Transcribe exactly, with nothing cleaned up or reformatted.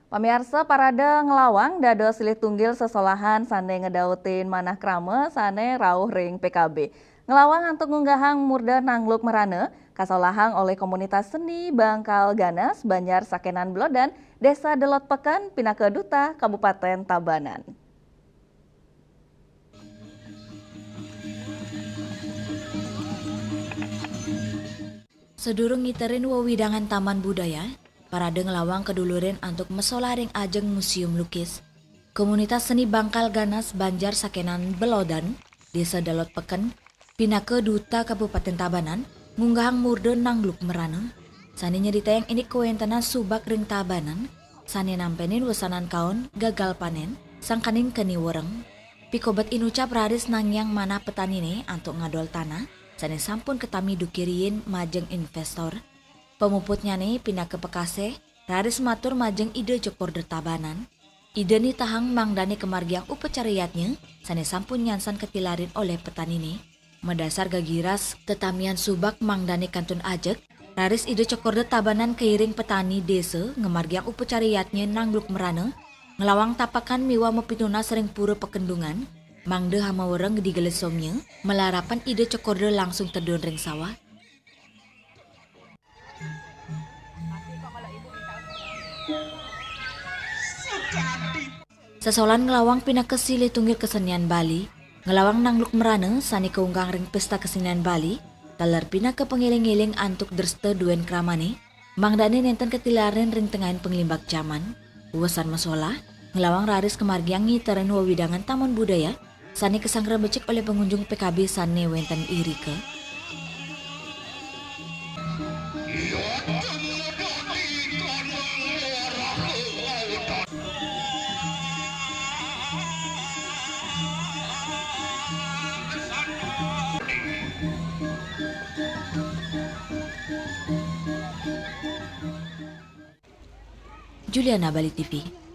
Pamiarsa, parade nglawang dados silih tunggil sesolahan sane ngedautin manah krama sane rauh ring P K B. Nglawang antuk ngunggahang murda Nangluk Merana kasolahang olih komunitas seni Bangkal Ganas, Banjar Sakenan Belodan, Desa Delod Peken, pinaka duta Kabupaten Tabanan. Sadurung ngiterin wewidangan Taman Budaya, parade nglawang kadulurin antuk mesolah ring ajeng Museum Lukis. Komunitas Seni Bangkal Ganas, Banjar Sakenan Belodan, Desa Delod Peken, pinaka duta Kabupaten Tabanan, ngunggahang murda Nangluk Merana, sane nyritayang indik kawentenan subak ring Tabanan, sane nampenin wesanan kaon, gagal panen, sangkaning keni wereng. Pikobet inucap raris nangiang manah petanine antuk ngadol tanah sane sampun katami duke riin majeng investor. Pamuputnyane pinaka pakaseh raris matur majeng Ida Cokorda Tabanan. Ida nitahang mangdane kamargiang upacara yadnya sane sampun nyansan katilarin olih petanine. Madasar gagiras tetamian subak mangdane kantun ajeg, raris Ida Cokorda Tabanan kairing petani desa ngamargiang upacara yadnya Nangluk Merana, nglawang tapakan miwah mapitunas ring Pura Pakendungan, mangda hama wereng digelesongnya, malarapan Ida Cokorda langsung tedun ring sawah. Sesolahan nglawang pinaka silih tunggil kesenian Bali, nglawang Nangluk Merana sane kaungkang ring Pesta Kesenian Bali, taler pinaka pangeling-eling antuk dresta duen kramane, mangdane nenten katilarin ring tengahing panglimbak jaman. Wesan masolah, nglawang raris kamargiang ngiterin wewidangan Taman Budaya, sane kasanggra becik olih pangunjung P K B sane wenten irika. Juliana, Bali T V.